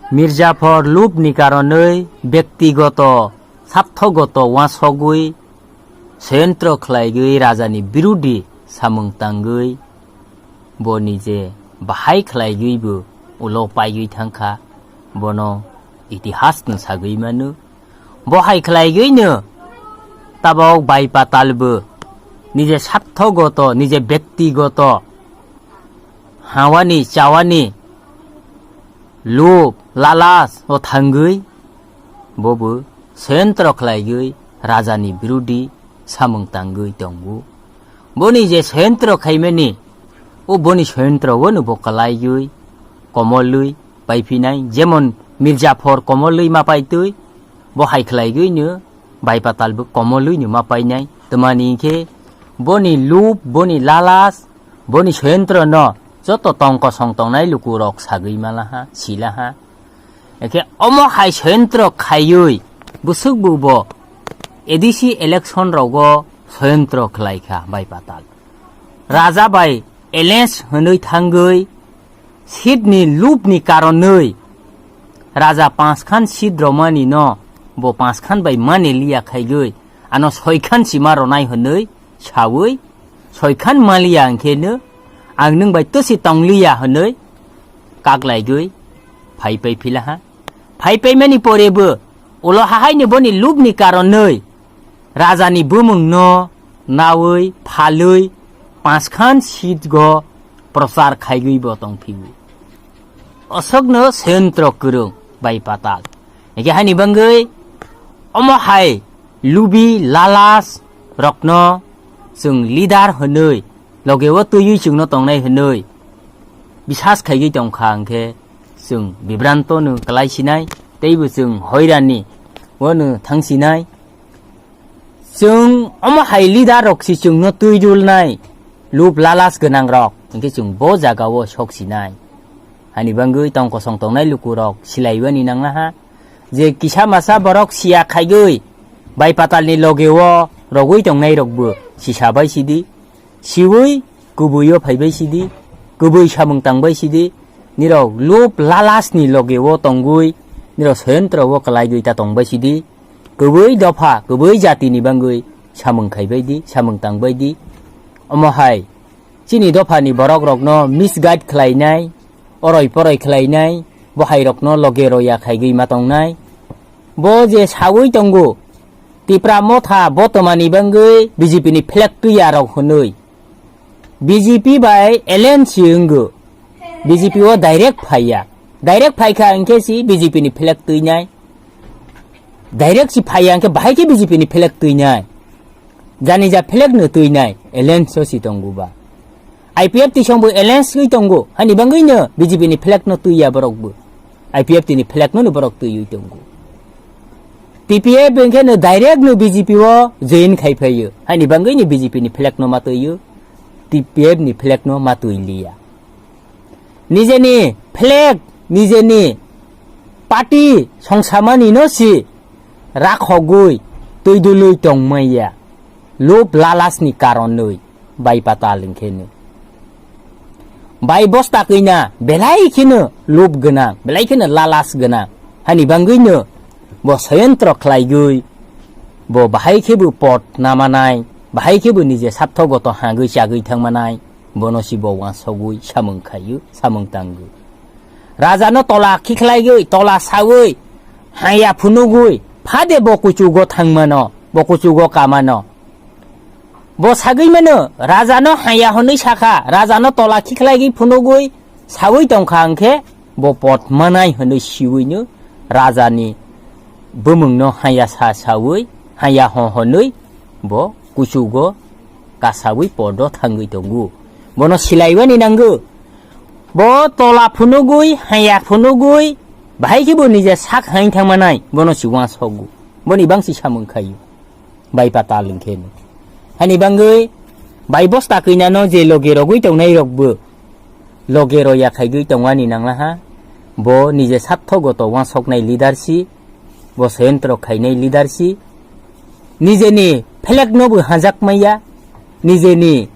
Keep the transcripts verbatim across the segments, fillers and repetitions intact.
Mirzaphor lubni karonwi bektigoto, sarthogoto uansogwi soyantro khlaigwi rajani birudi samung tangwi bo nije bahai khlaigwibo ulo paigwi thangkha, bono itihasno sagwi mano. Bo hai khlaigwino tabok bai patalbo nije sarthogoto, nije bektigoto hawani, chawani, lub, lalas o thangwi bobo soyantro khlaigwi rajani birudi samung tangwi tongo. Boni je soyantro khaimani, o boni soyantro o no bo kwlaiwi komolwi paiphinai, jemon Mirzaphor komolwi ma paitwi, bo hai khlaigwino bai patalbo komolwino ma painai. Twmani hinkhe boni lub, boni lalas, boni soyantro no joto tong kosong tongnai lukurok sagwi malaha, silaha. Ekhe omo hai soyantro khaiwi bwswk bo bo A D C election rogo soyantro khlaikha bai patal. Raja bai alliance hwnwi thangwi seat ni lub ni karonwi raja panch khan seat romani no bo panch khan bai mani liya khaigwi ano soi khan sima ronai hwnwi sawi soi khan maliya hinkhe no ang nwng bai twsi tongliya hwnwi kaklaigwi phai pai philaha. Phai paimani pore bo ulo hahaini boni lubni karonwi rajani bumungno nawi phalwi panch khan seat go prochar khaigwi bo tongphio. Aswkno soyantro kwrwng bai patal. Ekhe hani bangwi omo hai lubi lalas rokno chwng leader hwnwi loge o twiwi chwngno tongnai hwnwi bisas khaigwi tongkha, hwnkhe chwng bibranto no kwlai sinai, teibo chwng hoirani o no thang sinai. Chwng omo hai leader rok si chwngno twi rulnai, lub lalas gwnang rok, hwnkhe chwng bo jaga o sok sinai. Hani bangwi tong kosong tongnai luku rok silaiwani nanglaha. Je kisa masa borok siya khaigwi bai patalni loge o rogwi tongnai rokbo sisa bai sidi. Siwi kubui o phaibai sidi, kubui samung tangbai sidi, nirok lub lalas ni loge o tongwi, nirok soyantro o kwlaigwi ta tongbai sidi, kubui dopha, kubui jati ni bangwi samung khaibai di, samung tangbai di. Omo hai chini dopha ni borok rokno misguide khlainai, oroi poroi khlainai, bo hai rokno loge roya khaigwi ma tongnai. Bo je sawi tongo, Tipra Motha bo twmani bangwi B J P ni flag twiya rok hwnwi. B J P bai alliance si wngo. B J P o direct phaiya. Direct phaikha hwnkhe si B J P ni flag twinai. Direct si phaiya hwnkhe bahai khe B J P ni flag twinai. Jani ja flag no twinai, alliance o si tongo ba. I P F T song bo alliance wi tongo, hani bangwi no B J P ni flag no twiya borok bo. I P F T ni flag no no borok twiwi tongo. T P F hwnkhe no direct no B J P o join khai phaio, hani bangwi ni B J P ni flag no ma twio, T P F ni flag no ma twi liya. Nijeni flag, nijeni party songsamani no si rakhogwi twi dului tongmaya. Lub lalas ni karonwi bai patal hwnkhe no. Bai bosta kwina belai kheno lub gwnang, belai kheno lalas gwnang. Hani bangwi no bo soyantro khlaigwi bo bahai khe bo pot namanai, bahai khe bo nije sarthogoto hagwi chagwi thangmanai. Bono si bo uansogwi samung khaio, samung tango. Raja no tola khikhlaigwi, tola sawi, haya phunugwi, phade bo kuchugo thangmano, bo kuchugo kamano. Bo sagwi mano, raja no haya hwnwi sakha, raja no tola khikhlaigwi phunugwi sawi tongkha hwnkhe, bo pot manai hwnwi siwino raja ni bumung no haya sa sawi, haya ho hwnwi bo kuchugo kasawi podo thangwi tongo. Bono silaiwani nango. Bo tola phunugwi, haya phunugwi, bahai khe bo nije sak hain thangmanai, bono si uansukgo. Boni bangsi samung khaio. Bai patal hwnkhe no. Hani bangwi, bai bosta kwinano je loge rogwi tongnai rokbo, loge roya khaigwi tongwani nanglaha. Bo nije sarthogoto uansuknai leader si, bo soyantro khainai leader si. Nijeni flag no bo hanjak maya, nijeni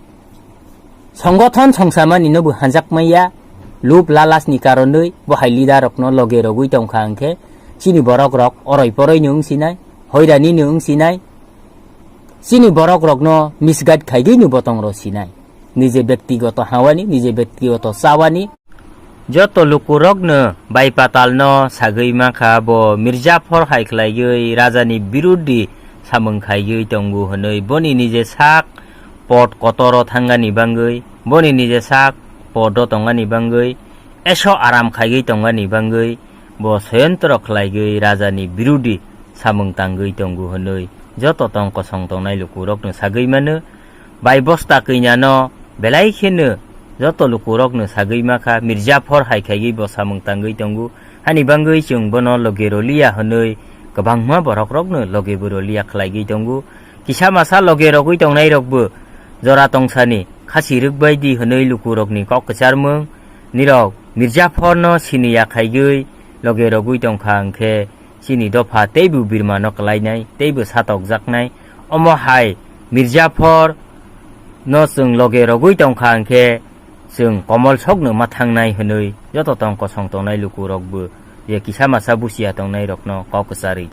songothon songsamani no bo hanjak maya, Lub lalasni karonwi bo hai leader rokno loge rogwi tongkha hwnkhe chini borok rok oroi poroi no wngsinai, hoirani no wngsinai, chini borok rokno misguide khaigwi no botong rw sinai. Nije bektigoto hawani, nije bektigoto chawani. Joto lukurokno bai patalno sagwi mankha bo Mirjapor hai khlaigwi rajani birudi samung khaigwi tongo hwnwi boni nije sak pot kotoro thangani bangwi, boni nije sak podo tongani bangwi, eso aram khaigwi tongani bangwi bo soyantro khlaigwi rajani birudi samung tangwi tongo hwnwi joto tong kosong tongnai lukurokno sagwi mano. Bai bosta kwinyano belai kheno joto lukurokno sagwi makha, Mirjapor hai khaigwi bo samung tangwi tongo. Hani bangwi chwng bono loge roliya hwnwi kwbangma borokrokno loge bo roliya khlaigwi tongo. Kisa masa loge rogwi tongnairokbo jora tongsani khasi rwkbai di hwnwi lukurokni kok kwcharmung. Nirok Mirjaphorno siniya khaigwi loge rogwi tongkha hwnkhe chini dopha teibo birmano kwlainai, teibo satokjaknai. Omo hai Mirjapor no chwng loge rogwi tongkha hwnkhe chwng komol sokno ma thangnai hwnwi joto tong kosong tongnai lukurokbo je kisa masa busiya tongnairokno kok kwcharwi